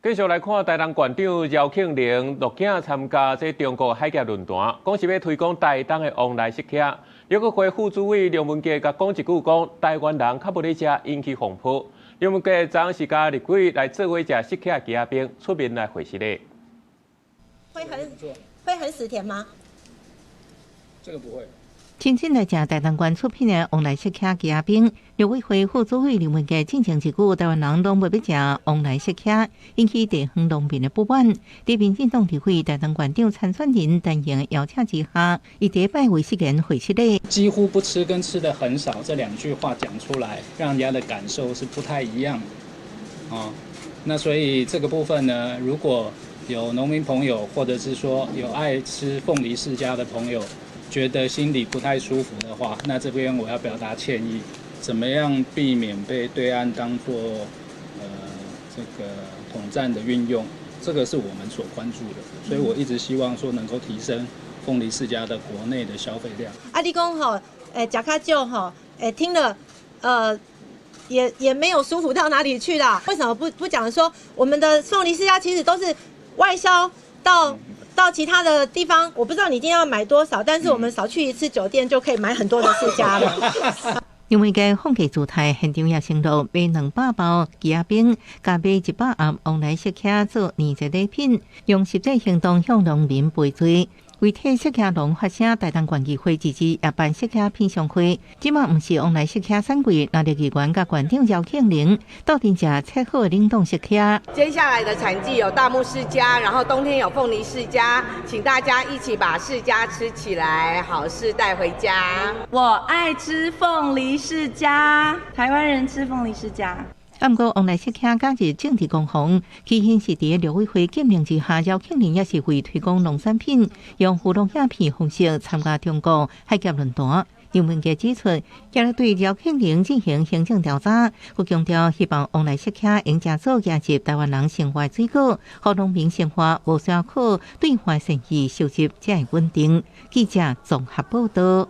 繼續來看台東縣長饒慶鈴落境參加這中國海峽論壇，講是欲推廣台東的旺來釋茄。陸委會副主委梁文傑共講一句講，台灣人較無咧食，引起風波。梁文傑昨是佮立委來做伙食釋茄枝仔冰，出面來回釋咧。會很死甜嗎？這個不會。親身來食台東縣出品的旺來釋茄枝仔冰，陸委會副主委梁文傑進前一句，台灣人攏無欲食旺來釋茄，引起地方農民的不滿。佇民進黨立委台東縣長參選人陳瑩邀請之下，伊第一擺為失言回釋咧。幾乎不吃跟吃得很少這兩句話講出來，讓人家的感受是不太一樣的。哦，那所以這個部分呢，如果有農民朋友，或者是說有愛吃鳳梨釋迦的朋友，覺得心裡不太舒服的話，那這邊我要表達歉意。怎麼樣避免被對岸當作這個統戰的運用？這個是我們所關注的，所以我一直希望說能夠提升鳳梨釋迦的國內的消費量。啊，你講吼，食較少吼，聽了，也沒有舒服到哪裡去啦。為什麼不講說我們的鳳梨釋迦其實都是外銷到其他的地方？我不知道你一定要買多少，但是我們少去一次酒店就可以買很多的釋迦了。因為該放假姿態，現場也承諾買200包枝仔冰，共買100盒旺來釋茄做年節禮品，用實際行動向農民賠罪。為替釋茄農發聲，台東縣議會自治也辦釋茄品嘗會。這馬毋是旺來釋茄產季，藍綠議員佮縣長饒慶鈴鬥陣食切好的冷凍釋茄。接下來的產季有大木釋迦，然後冬天有鳳梨釋迦，請大家一起把釋迦吃起來，好事帶回家。我愛吃鳳梨釋迦，台灣人吃鳳梨釋迦。啊，毋過旺來釋茄加入政治攻防，起因是佇陸委會禁令之下，饒慶鈴也是為推廣農產品，用糊弄影片方式參加中國海峽論壇。梁文傑指出，今日對饒慶鈴進行行政調查，閣強調希望旺來釋茄用誠做加入台灣人生活水果，予農民生活無需要靠對外生意收入才會穩定。記者綜合報道。